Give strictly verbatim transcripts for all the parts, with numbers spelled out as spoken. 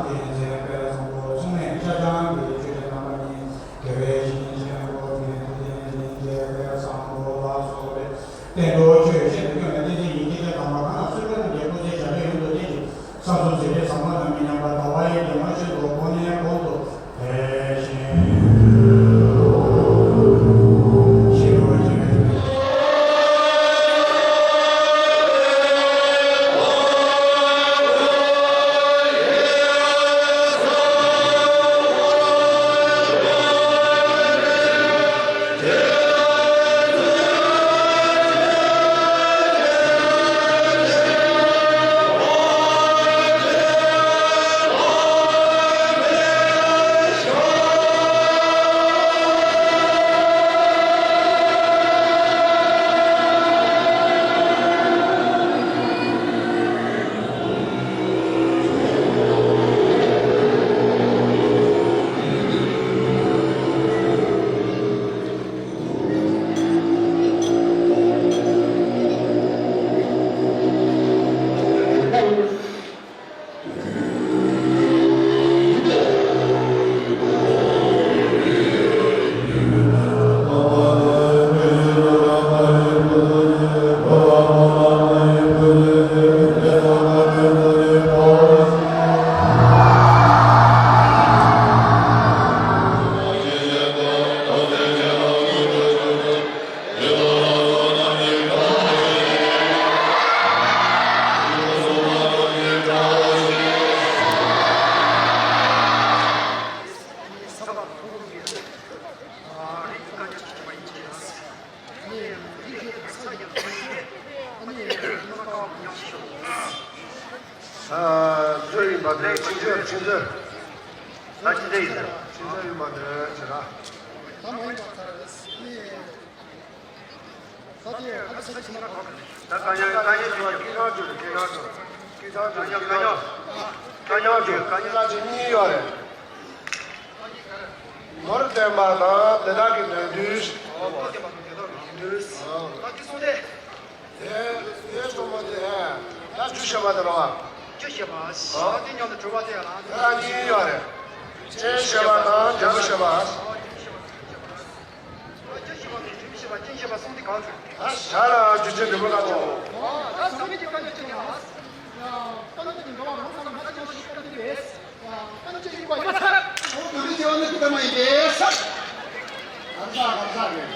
ཏིང་འཛིན་དཔལ་བཟང་པོ་མཚུངས་མེད་ཤར་བྱང་གི་ཆོས་ཀྱི་རྣམ་པ་གཉིས། དགེ་བའི་བཤེས་གཉེན་ཆེན་པོ་མཁན་ཐུབ་བསྟན་སྦྱིན་གྱི་དཔལ་བཟང་པོ་ལ་སོགས་པའི་བསྟན་འགྲོ་ཆོས་བཤད་དུ་སྐྱོང་བའི་བསྟན་བཅོས་ཡིན་གྱི་དེ་དང་པ་གང་ལ་སུ་ལུས་ཀྱི་འབྲས་བུ་ཚེ་ཞབས་པད་ཡུན་དུ་བརྟན་ཅིང་། ས་གསུམ་ཟིལ་པའི་ཟབ་མོ་རྣམ་སྨིན་མཉམ་པ་ཟླ་བ་ཡི་རྒྱལ་མོ་བཞིན་དུ་གོང་ནས་གོང་དུ་འཕེལ་ཞིང་། ཨ། བཟོ་ཡིན་པ་དེ་ཆིག་མཛོད་ཆིག་མཛོད། ད་ཆིག་མཛོད་ཡིན་ཟེར། ཆིག་མཛོད་ཡིན་པ་དེ་ཟེར་ན། ད་མ་ཡིན་པ་ཚར་རེད། ད་དེ་ཨ་ཁ་ས་ཆི་མ་གོ་གི་རེད། ད་དཀའ་རྙོག་དཀའ་རྙོག་བྱུང་བ་སྐྱིད་ཐང་བྱུང་རེད། སྐྱིད་ཐང་བྱུང་། སྐྱིད་ཐང་བྱུང་། དཀའ་རྙོག་དཀའ་རྙོག་བྱུང་། དཀའ་རྙོག་བྱུང་། དཀའ་རྙོག་ལ་ཆེ་གཉིས་ཡོད་རེད། ནོར་བསྟན་པ་དང་དེ་དག་གི་དོན་བསྡུས། ཨོ། ནོར་བསྟན་པ་དང་དེ་དག་གི་དོན་བསྡུས། ཨོ། ད་དེ་གསུངས་ཏེ། དེ་དེ་གསུངས་པ་དེ་ད་རྒྱུ་བཤད་པ་དེ་རེད་བ། རྒྱུ་བཤད་པ། ཨོ། ད་དེ་མཉམ་དུ་གྲུབ་པ་དེ་ལ་དེ་ལ་གཉིས་ཡོད་རེད། རྐྱེན་བཤད་པ་དང་འབྲས་བུ་བཤད་པ། རྒྱུ་བཤད་པ་དང་འབྲས་བུ་བཤད་པ། རྐྱེན་བཤད་པ་གསུངས་ཏེ་གང་བྱུང་། ད་བྱ་ལ་རྒྱུ་རྐྱེན་འབྲས་བུ་ལ་སོགས། ད་ཟབ་མོའི་དཀའ་རྙོག་ཅི་ཡིན་ལ། དཀའ་རྙོག་ཅི་ཡིན་འགྲོ་བ་རང་ས་ལ་མ་ཆགས་པ་ཞིག་བཀའ་དྲིན་ཡོད། དཀའ་རྙོག་ཅི་ཡིན་པ་ཡིན་པར་ཐལ། འོ་དམ་པའི་ཆེ་བ་ནི་དེ་ལྟར་མ་ཡིན་པས་ཟེར། གང་ཟག་གང་ཟག་རེད།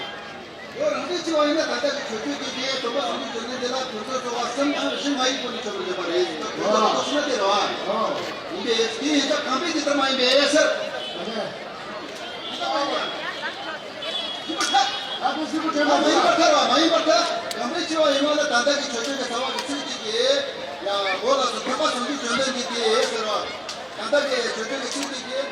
འོ་རང་རྒྱུད་ཆེ་བ་ཡིན་ན་ད་ལྟ་གི་ཆོས་སྤྱོད་ཀྱི་དེ་སྟོན་པ་སངས་རྒྱས་བཅོམ་ལྡན་འདས་ལ་ཕུན་ཚོགས་ཚོགས་པ་སེམས་ཁམས་རིག་མ་ཡིན་པོ་ནི་ཆོག་པར་བརྗོད་པ་རེད། ད་ཕུན་ཚོགས་ལ་གཏོགས་ན་དེ་རེད་བ། ཡིན་པས་དེ་ཡིན་ད་དམ་པའི་དེ་ལྟར་མ་ཡིན་པས་ཟེར། ཡིན་པར་ཐལ། ད་དེ་གཟིགས་པོ་དྲན་པ་མ་ཡིན་པར་ཐལ་བ་མ་ཡིན་པར་ཐལ། དམ་པའི་ཆེ་བ་ཡིན་པ་ལ་ད་ལྟ་གི་ཆོས་སྤྱོད་ཀྱི་རྩ་བ་གི་ཚིག་གཅིག་གིས་ཡང་འོ་ལགས་སོ། ཐེག་པ་བཟང་པོའི་བརྗོད་དོན་འདི་དེ་ཟེར་བ། ད་ལྟ་གི་ཆོས་སྤྱོད་ཀྱི་ཚིག་གཅིག་གིས།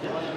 ས་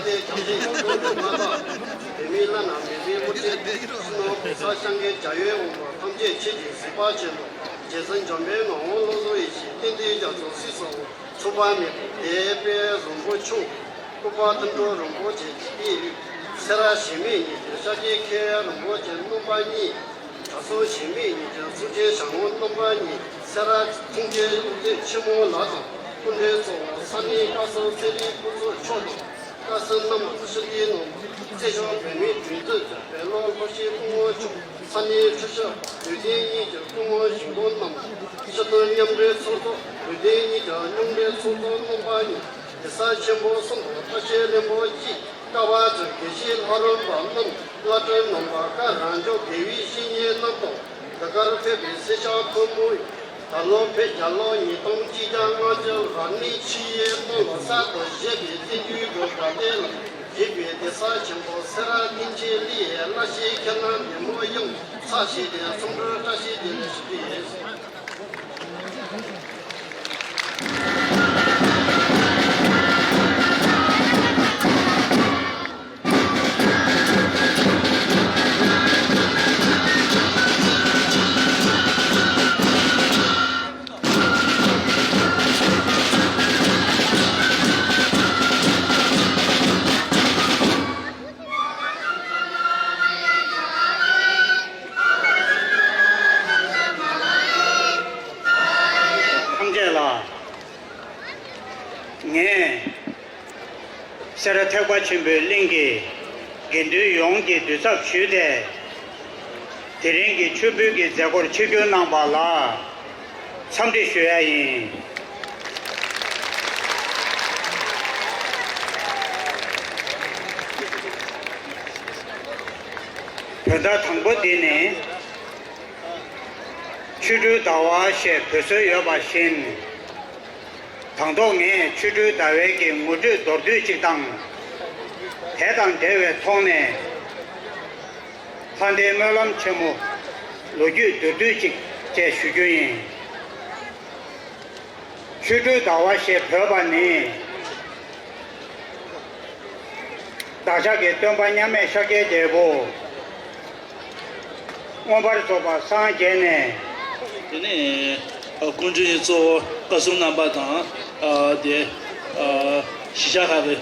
སྟེང་བྱང་ཆེན་ཡོངས་སུ་རྫོགས་མ་ཐག་བོད་མིའི་བླ་ན་མེད་པའི་དབུ་ཁྲིད་སྤྱི་ནོར་གོང་ས་སྐྱབས་མགོན་རྒྱལ་བའི་དབང་པོ་ཐམས་ཅད་ཆོས་ཀྱི་གཟིགས་པ་ཆེན་པོ་རྗེ་བཙུན་འཇམ་དཔལ་ངག་དབང་བློ་བཟང་ཡེ་ཤེས་བསྟན་འཛིན་རྒྱ་མཚོ་སྲིད་གསུམ་ཚོགས་པ་མེད་པའི་དེད་དཔོན་རིན་པོ་ཆུང་སྐུ་པར་མཐུན་གྲོགས་རིན་པོ་ཆེ་ཡིས་སེ་ར་བྱེས་སྨད་གཉིས་ཀྱི་ཤཱཀྱའི་མཁས་དབང་རིན་པོ་ཆེ་རྣམ་པ་གཉིས། གྲྭ་ཚང་བྱེས་སྨད་གཉིས་ཀྱི་གཙུག་རྒྱན་ཞལ་ངོ་རྣམ་པ་གཉིས། སེ་ར་ཁྲོམ་རྒྱལ་སློབ་སྡེ་ཆེན་མོ་ལགས་དང་། སྐུ་མགྲོན་གཙོ་བོ་ས་གནས་བཀའ་ཟུར་ཚེ་རིང་ཕུན་ཚོགས་མཆོག་དང་། བཀའ་ཟུར་རྣམ་པ་ཕྱི་དྲིལ་ནང་པ་བརྩེ་ཆུང་བོད་མིའི་སྒྲིག་འཛུགས་ཀྱི་དཔོན་སློབ་སློབ་ཆེན་སྐུ་ངོ་མཆོག་ས་གནས་ཁྲི་ཤོར་ལུས་སྟེང་གཉིས་ཀྱི་སྐུ་ངོ་ཞིང་སྐྱོང་རྣམ་པ། སྤྱི་དོན་མཉམ་འབྲེལ་ཚོགས་གཙོ་ལུས་སྟེང་གཉིས་ཀྱི་མཉམ་འབྲེལ་ཚོགས་གཙོ་རྣམ་པ་གཉིས། གེ་སར་ཆེན་པོ་གསུམ་དང་ལྷ་ཆེན་བློན་པོ་གཅིག་ཀ་བ་ཅན་དགེ་བཤེས་ལྷ་རམས་པ་རྣམས། བླ་སྤྲུལ་རྣམ་པ་བཀའ་རང་སྐྱོང་དགེ་བའི་བཤེས་གཉེན་རྣམས་དང་། འདི་གར་ཕེབས་པའི་སེར་སྐྱ་ཕོ་མོ། ད་ལོ་བོད་རྒྱལ་ལོ་ཉིས་སྟོང་གཅིག་བརྒྱ་ལྔ་བཅུ་ལོ་ནི་ཕྱི་ཡུལ་དང་ལོ་གསར་དུ་བཞད་པའི་བསྟན་རྒྱུན་གྱི་དགའ་སྟོན་ལ་ཡིད་བཞིན་གྱི་གེ་སར་ཆེན་པོ་སེ་ར་བསྟན་འཛིན་གླིང་བླ་ཞེས་ཁྱེད་རྣམས་འདི་མོ་ཡང་ཚར་ཞིག་ཏུ་འཚམས་འདྲིའི་བཀྲ་ཤིས་བདེ་ལེགས་ཞུ་རྒྱུ་ཡིན། ཐམས་ཅད་ལ། ངས་སེ་ར་ཐེག་པ་ཆེན་པོའི་གླིང་གི་དགེ་འདུན་ཡོངས་ཀྱི་འདུས་ཚབ་ཞུས་ཏེ། དེ་རིང་གི་མཆོད་འབུལ་གྱི་མཛད་སྒོར་ཆིབས་བསྒྱུར་གནང་པ་ལ་འཚམས་འདྲི་ཞུ་ཡ་ཡིན། བོད་ཟླ་དང་པོ་འདི་ནི། ཆོ་འཕྲུལ་ཟླ་བ་ཞེས་འབོད་སྲོལ་ཡོད་པ་བཞིན། དང་ཐོག་ངས་ཆོ་འཕྲུལ་ཟླ་བའི་གི་ངོ་སྤྲོད་མདོར་བསྡུས་ཅིག་དང་། དེ་དང་འབྲེལ་བའི་ཐོག་ནས། ལྷ་ལྡན་སྨོན་ལམ་ཆེན་མོ་ལོ་རྒྱུས་མདོར་བསྡུས་ཅིག་བཅས་ཞུ་རྒྱུ་ཡིན། ཆོ་འཕྲུལ་ཟླ་བ་ཞེས་འབོད་པ་ནི། བདག་ཅག་གི་སྟོན་པ་མཉམ་མེད་ཤཱཀྱའི་རྒྱལ་པོ་མངོན་པར་རྫོགས་པ་སངས་རྒྱས་ནས། དེ་ནས་སྐུ་མགྲོན་གཙོ་བོ་བཀའ་ཟུར་རྣམ་པ་དང་། དེ་གཞིས་ཆགས་ཁག་གི་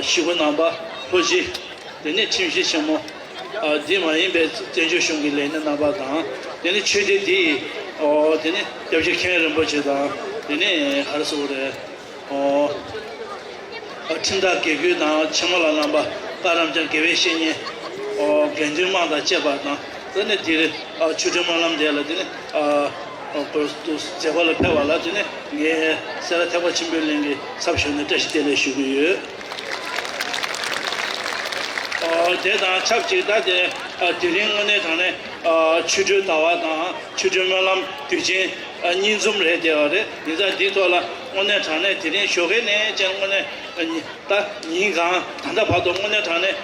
གཞིས་འགོ་རྣམ་པ་ལྷོ་གཞིས། དེ་ནས་ཁྲིམས་གཞིས་ཆེན་མོ། ཨ། འདི་མ་ཡིན་པའི་བཙན་བྱོལ་གཞུང་གི་ལས་སྣེ་རྣམ་པ་དང་། དེ་ནས་ཆོས་སྡེ་འདིའི། ཨོ། དེ་ནས་སྐྱབས་རྗེ་མཁན་རིན་པོ་ཆེ་དང་། དེ་ནས་ག་རེ་ཟེར་དགོས་རེད། ཨོ། ཨ། ཁྲིམས་བདག་དགེ་བསྐོས་དང་ཆེན་མོ་ལགས་རྣམ་པ། བཀའ་རབ་འབྱམས་དགེ་བའི་བཤེས་གཉེན། ཨོ། དགེ་འདུན་དམངས་དང་བཅས་པ་དང་ ད་ནི་འདིར་ཆོ་འཕྲུལ་སྨོན་ལམ་དེ་ལ་དེ་ནི་མཛད་སྒོ་ལ་ཕེབས་པ་ལ་དེ་ནི་ངས་སེ་ར་ཐེག་པ་ཆེན་པོའི་གླིང་གི་ཚབ་ཞུས་ནས་བཀྲ་ཤིས་བདེ་ལེགས་ཞུ་གི་ཡོད། དེ་དང་ཆབས་ཅིག་ད་དེ་དེ་རིང་དངོས་གནས་དྲང་གནས་ཆོ་འཕྲུལ་ཟླ་བ་དང་ཆོ་འཕྲུལ་སྨོན་ལམ་དུས་ཆེན་གཉིས་འཛོམས་རེད། དེ་བ་རེད། ཡིན་ཙང་འདིའི་ཐོག་ལ་དངོས་གནས་དྲང་གནས་དེ་རིང་ཞོགས་ཀས་ནས་ཅན་དངོས་གནས་ད་ཉིན་གང་ད་ལྟ་བར་དུ་དངོས་གནས་དྲང་གནས་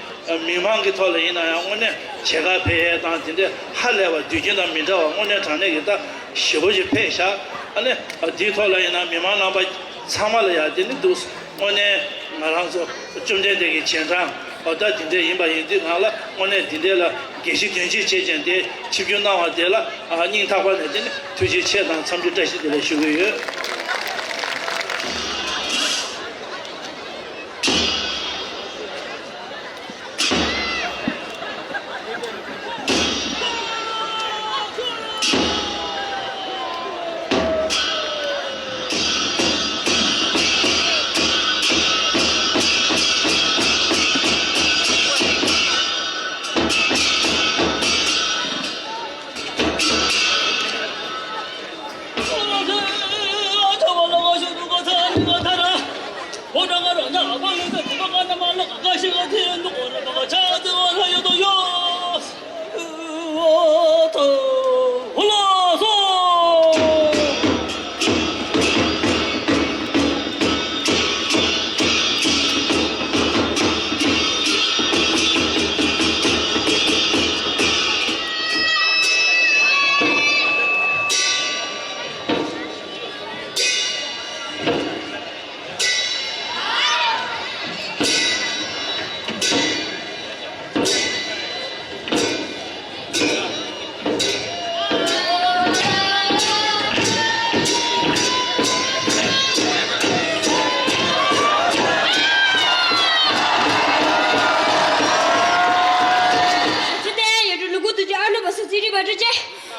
མི་མང་གི་ཐོག་ལ་ཡིན་ན་ཡང་དངོས་གནས་མཇལ་ཁ་འཕེལ་ཡས་དང་དེ་འདྲས་ཧ་ལས་པ་དུས་རྒྱུན་དང་མི་འདྲ་བ་དངོས་གནས་དྲང་གནས་ཀྱི་ད་ཞེ་པོ་ཞིག་འཕེལ་ཤག་ཨ་ནི་འདིའི་ཐོག་ལ་ཡིན་ན་མི་མང་རྣམ་པ་ཚང་མ་ལ་ཡང་དེ་ནི་འདུག་དངོས་གནས་ང་རང་ཚོ་བཅོམ་ལྡན་འདས་ཀྱི་རྗེས་འབྲང་འོ་ད་འདི་འདྲས་ཡིན་པ་ཡིན་དུས་ང་ལ་དངོས་གནས་འདི་འདྲས་ལ་དགེ་བཤེས་དོན་གཅིག་བྱེད་ཅན་དེ་ཆིབས་བསྒྱུར་གནང་བ་དེ་ལ་སྙིང་ཐག་པ་ནས་དེ་ནི་ཐུགས་རྗེ་ཆེ་དང་འཚམས་འདྲི་བཀྲ་ཤིས་བདེ་ལེགས་ཞུ་གི་ཡོད།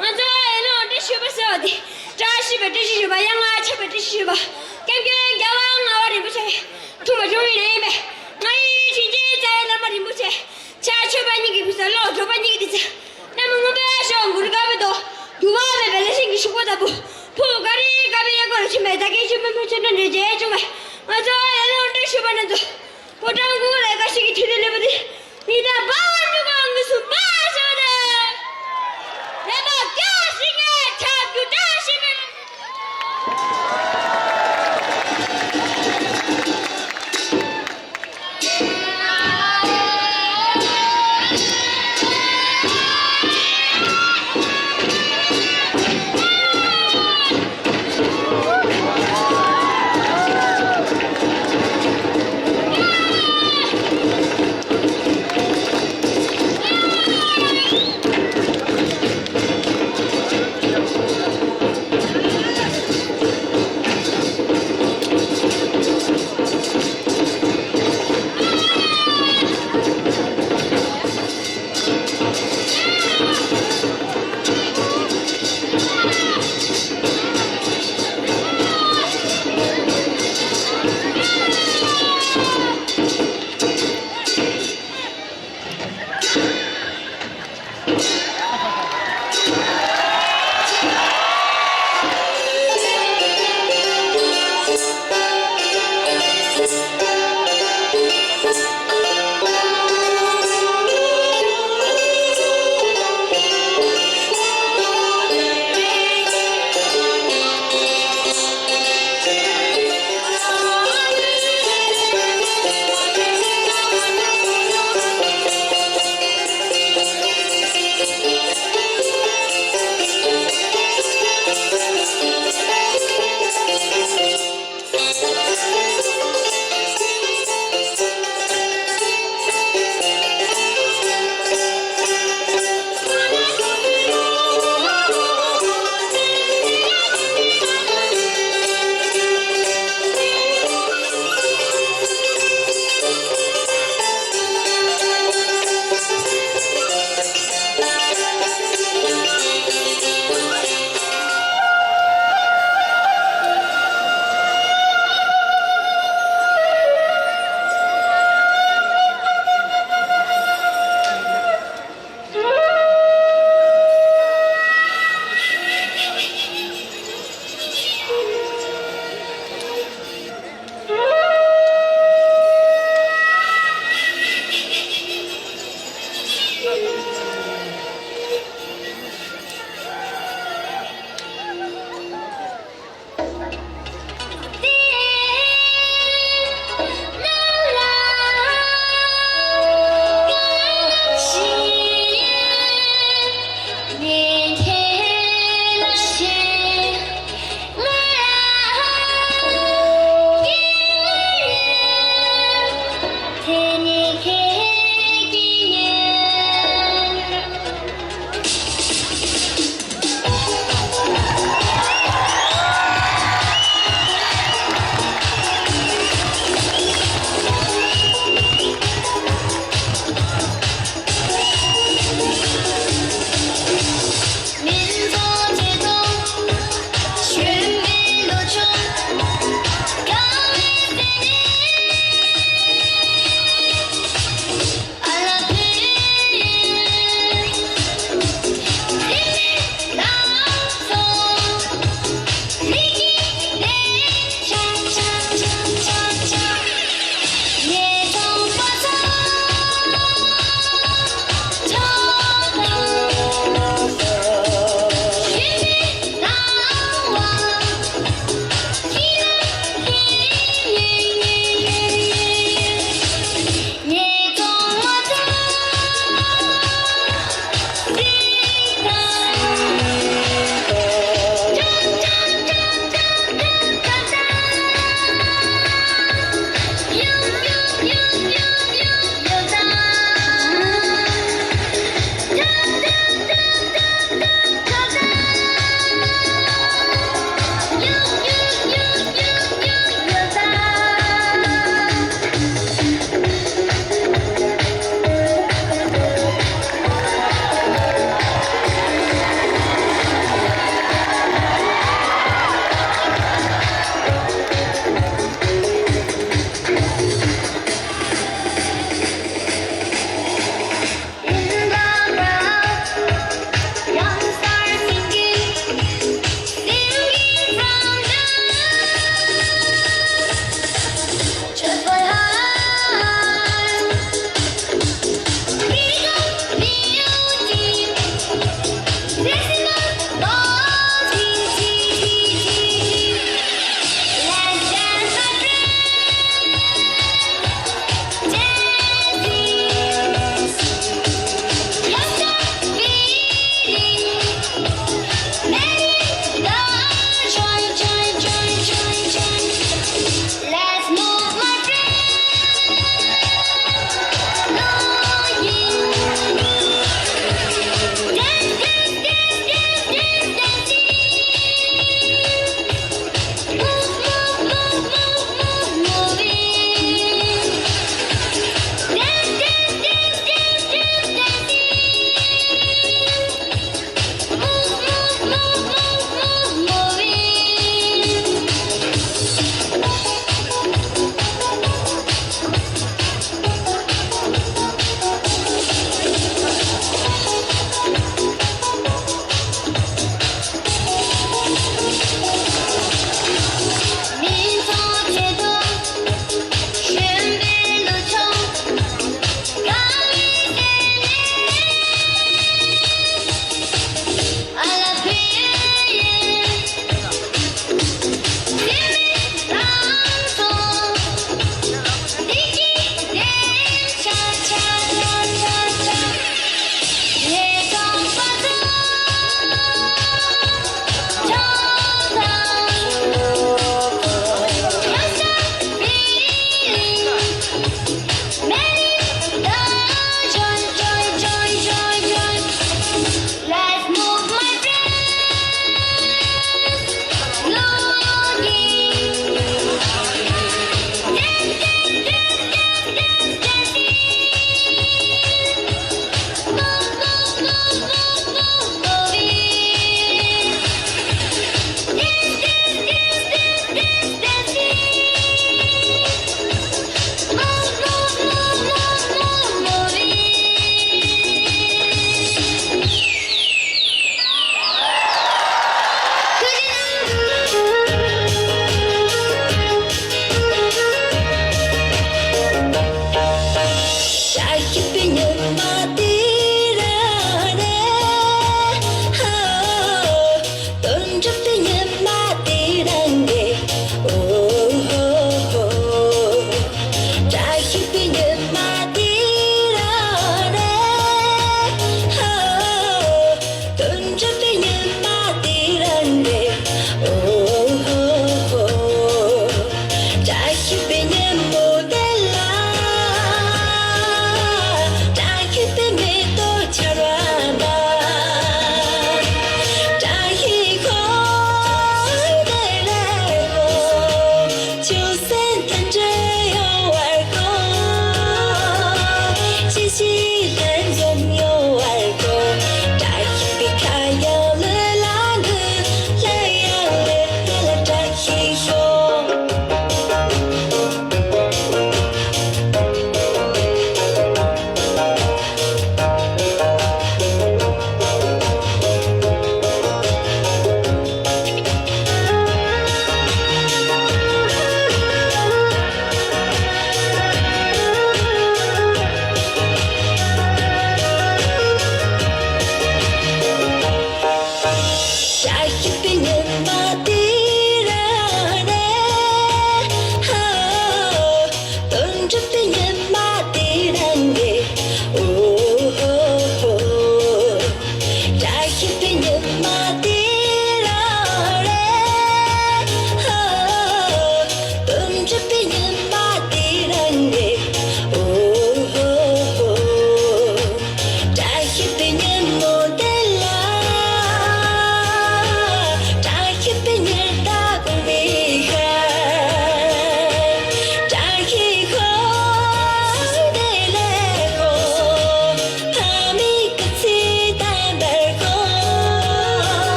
ང་ཚོ་ཡར་ལངས་བཀྲ་ཤིས་པ་ཟེར་བ་དེ། བཀྲ་ཤིས་པའི་བཀྲ་ཤིས་ཞུ་བ། ཡ་ང་ཆོས་པའི་བཀྲ་ཤིས་ཞུ་བ། སྐྱབས་མགོན་རྒྱལ་བ་ལྔ་པ་རིན་པོ་ཆེ་ཐུགས་མ་ཆུང་བའི་ནས་ཡིན་པས། ང་ཡི་དྲིན་ཅན་རྩ་བའི་བླ་མ་རིན་པོ་ཆེ། ཕྱག་མཆོད་པ་གཉིས་ཀྱི་ཕུན་སུམ་ཚོགས། འགྲོ་བ་གཉིས་ཀྱི་བདེ་ཆེན། གནམ་སྔོན་པོའི་ཕྱོགས་མགོ་རུ་དཀར་པོའི་མདོག་འདུ་བ་མེད་པའི་ལྷ་ཆེན་གྱི་ཕྱུག་པོ་ལྟ་བུ། ཕུག་དཀར་རི་དཀར་པོའི་གཡས་སྐོར་ལ་ཕྱིན་པའི་བདག་གི་ཆོས་མེད་མོ་ཆེན་པོ་འདྲེན་བྱེད་བྱུང་བས། ང་ཚོ་ཡར་ལངས་བཀྲ་ཤིས་པ་རྣམས་ཚོ། ཕོ་བྲང་དགུ་ལ་དགའ་ཞིག་གི་ཐུགས་ལ་ལེགས་པ་དེ། ཉི་ཟླ་འབར་འབྲུག་གང་གི་སུ་འབར་བྱ་བ་དེ། རེ་བ་རྒྱ་ཞིག་ངས་ཁྱབ་རྒྱུ་བཀྲ་ཤིས་པའི།